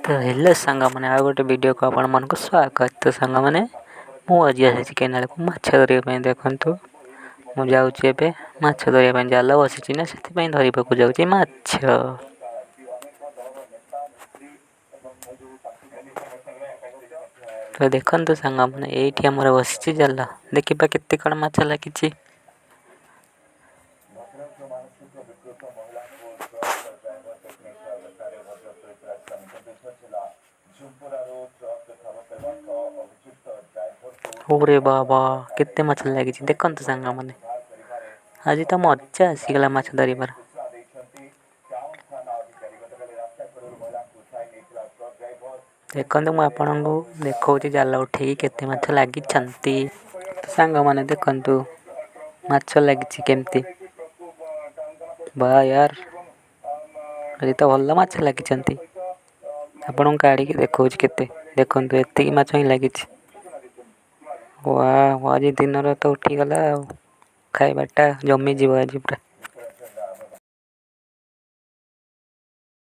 ତ ହେଲୋ ସାଙ୍ଗମାନେ, ଆଉ ଗୋଟେ ଭିଡ଼ିଓକୁ ଆପଣମାନଙ୍କୁ ସ୍ୱାଗତ। ତ ସାଙ୍ଗମାନେ, ମୁଁ ଆଜି ଆସିଛି କେନାଲକୁ ମାଛ ଧରିବା ପାଇଁ। ଦେଖନ୍ତୁ, ମୁଁ ଯାଉଛି ଏବେ ମାଛ ଧରିବା ପାଇଁ। ଜାଲ ବସିଛି ନା, ସେଥିପାଇଁ ଧରିବାକୁ ଯାଉଛି ମାଛ। ତ ଦେଖନ୍ତୁ ସାଙ୍ଗମାନେ, ଏଇଠି ଆମର ବସିଛି ଜାଲ। ଦେଖିବା କେତେ କ'ଣ ମାଛ ଲାଗିଛି। ଓରେ ବାବା, କେତେ ମାଛ ଲାଗିଛି ଦେଖନ୍ତୁ ସାଙ୍ଗମାନେ। ଆଜି ତ ମଜା ଆସିଗଲା ମାଛ ଧରିବାର। ଦେଖନ୍ତୁ, ମୁଁ ଆପଣଙ୍କୁ ଦେଖାଉଛି ଜାଲ ଉଠେଇକି କେତେ ମାଛ ଲାଗିଛନ୍ତି। ତ ସାଙ୍ଗମାନେ ଦେଖନ୍ତୁ, ମାଛ ଲାଗିଛି କେମିତି। ବା ୟାର, ଆଜି ତ ଭଲ ମାଛ ଲାଗିଛନ୍ତି। ଆପଣଙ୍କୁ କାଢ଼ିକି ଦେଖାଉଛି କେତେ। ଦେଖନ୍ତୁ, ଏତିକି ମାଛ ହିଁ ଲାଗିଛି। ୱା, ଆଜି ଦିନର ତ ଉଠିଗଲା ଆଉ ଖାଇବାଟା ଜମିଯିବ ଆଜି ପୁରା।